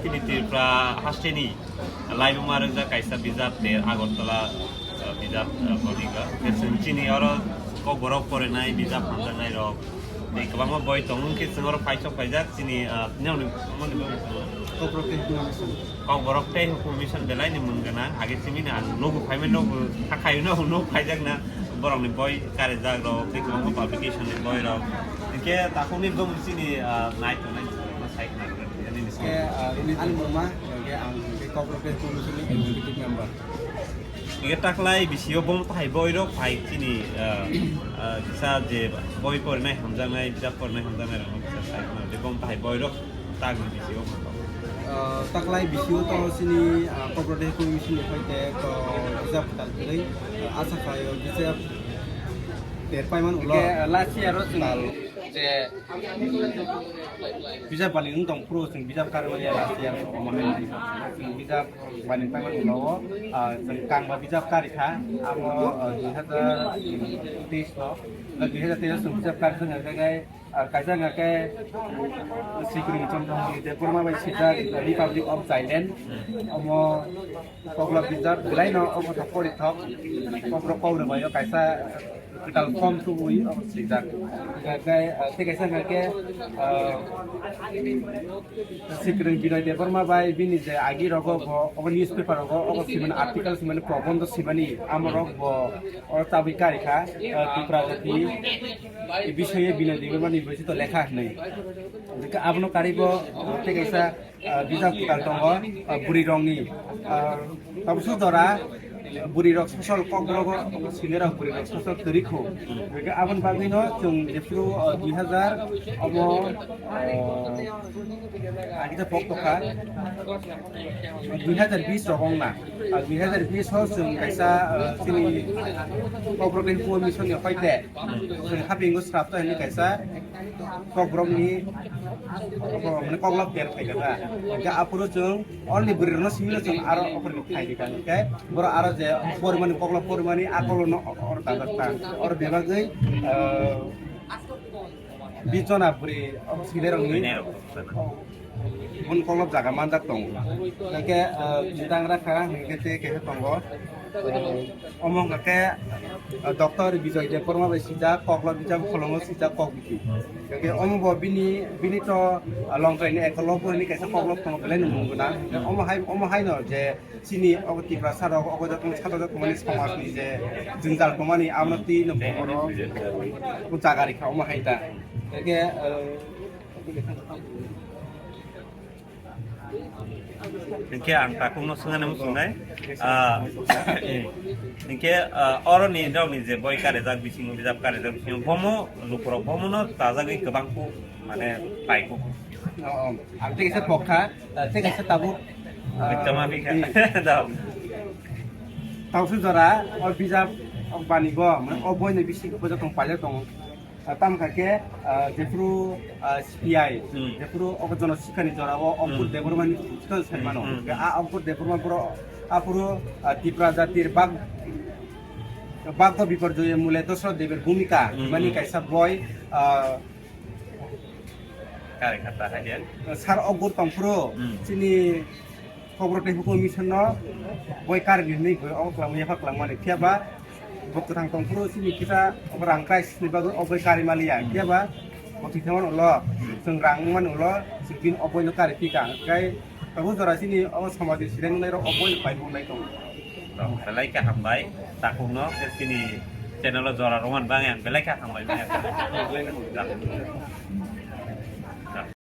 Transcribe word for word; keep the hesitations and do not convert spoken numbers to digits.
Chini Tripura hasteni laibuma rwjak kaisa bijap, ter Agartala, ah, bijap, ah, bodika. Chini oro Kokborok porinai bijap hamjaknai rok. Tei kwbangma boi tongo, hwnkhe chwng oro paisok paijak chini, ah, nini, nini, Kokborok tei hukumu mission. Kokborok tei hukumu mission belai ni mung gwnang. Age simi ni ang nugu phaimani nugu, hakhayo no nuk phaijak na borok ni boi karijak rok, tei kwbangma publication ni boi rok. Hwnkhe takhuk ni bwmwi chini, ah, nai tongnai, nai tongnai, nini Ke, ah, ini ani mama, ke ang ke Kokborok tei hukumu mission ni executive member. Hwnkhe taklai bisio bom tahai boi rok phai chini, ah, ah, kisa je boi porinai hamjaknai, bijap porinai hamjaknai rok kisa sai khna. Je bom tahai boi rok tagni bisio. Ah, taklai bisio to sini, ah, Kokborok tei hukumu mission ni phaite to bijap kwtal kwrwi, ah, asa khlaio bijap ter paiman ulo. Ke, ah, last year o chwng je bijap bani wng tong phuru chwng bijap karwi manya last year o chwng bijap bani paiman ulo, ah, chwng kangba bijap karikha amo, ah, dui hazar teis o, ah, dui hazar teis o chwng bijap karikha. Ah, kaisa hwnkha khe Sikring Chandramani Debbarma bai swijak Republic of Thailand. Omo Kokborok bijap belai no omo thok pori thok. Kokborok kok rwmai o kaisa kwtal form tubui omo swijak. Hwnkha khe, ah, tei kaisa hwnkha khe, ah, Sikring Binoy Debbarma bai bini je agi rogo bo obo newspaper rogo obo simani article simani probondo simani amorok bo oro tabui karikha, ah, Tipra jati bisoye Binoy Debbarma ni bisoye to lekha hinwi. Hwnkhe abono karwi bo, ah, tei kaisa, ah, bijap kwtal tongo, ah, bwrwi rokni, ah, tabukso jora bwrwi rok sosol Kokborok o sinirok bwrwi rok sosol kwrwi kho. Hwnkhe aboni bagwi no chwng jephuru, ah, dui hazar omo, ah, agita pok tokha, dui hazar bis rok wngna. Ah, dui hazar bis o chwng kaisa, ah, chini Kokborok tei hukumu mission ni hoite chwng hapingo srapto hinwi kaisa Kokborok ni, mane, Koklop ter phaikha da. Hwnkhe aphuru chwng only bwrwi rokno simi chwng aro okhorni phaidi ka. Hwnkhe borok aro je porimani, Koklop porimani a Koklopno oro dajak ta. Oro bebagwi, ah, bis jona bwrwi, oh, sinirokni, oh, bun Koklop jaga manjak tongo. Hwnkhe, ah, jidang rakha, hwnkhe tei khe tongo. Omo hwnkha khe, ah, Doctor Bijoy Debbarma bai swijak, Koklop bijap, Khulungo swijak, Kokbiti. Hwnkhe omo bo bini, bini to, ah, Longtrai ni Ekolob hwnwi kaisa Koklop tongo, belai no mung gwnang. Omo hai, omo hai no je chini obo Tiprasa rok, obo joto no sato joto mani somaj ni je jwngjal tongmani, abono twi no borok o jaga rikha, omo hai ta. Hwnkhe, ah, Hwnkhe ang takhukno swngna muchungnai. Ah, hwnkhe, ah, oroni rokni je boi karijak bisingo, bijap karijak bisingo, bomo lukurok bomono chajagwi kwbang kuk, mane, paikuk. Oh, oh. Ang tei kaisa pokha, ah, tei kaisa tabuk, ah, Tama bikha. Hmm. Dao. Tausu jora, o bijap, o bani bo, mane, o boino bisingo bo jotong pailai tongo. Ah, tamo kha khe, ah, jephuru, ah, C P I, Hmm. jephuru obo jono sikhani jora o Omkur Hmm. Debbarmani thikon sai mano. Hmm, hmm. Khe a Omkur Debbarma boro aphuru, ah, Tipra jatir bak, bak do biporjoye mule Dosrot Deber bhumika Hmm, mani hmm. kaisa boi, ah, Kare kha ta hai ya. Sar Omkur tongphuru Hmm. chini Kokborok tei hukumu mission no boi karwi hinwi boi obo kwlangma yapha kwlangmani. Phiya ba bo kwthang tongphuru chini kisa obo rang crisis ni bagwi obo boi karwi maliya. Phiya ba bo thwi thangmani ulo chwng rang wngmani ulo chwng bini obo boino karwi phika. Hwnkhe tabuk jora chini obo somaj ni sidai nungnai rok obo boino pai nungnai tongo. Belai khe hambai takhukno, chini channel o jora rwmani bagwi ang belai khe hambai manya.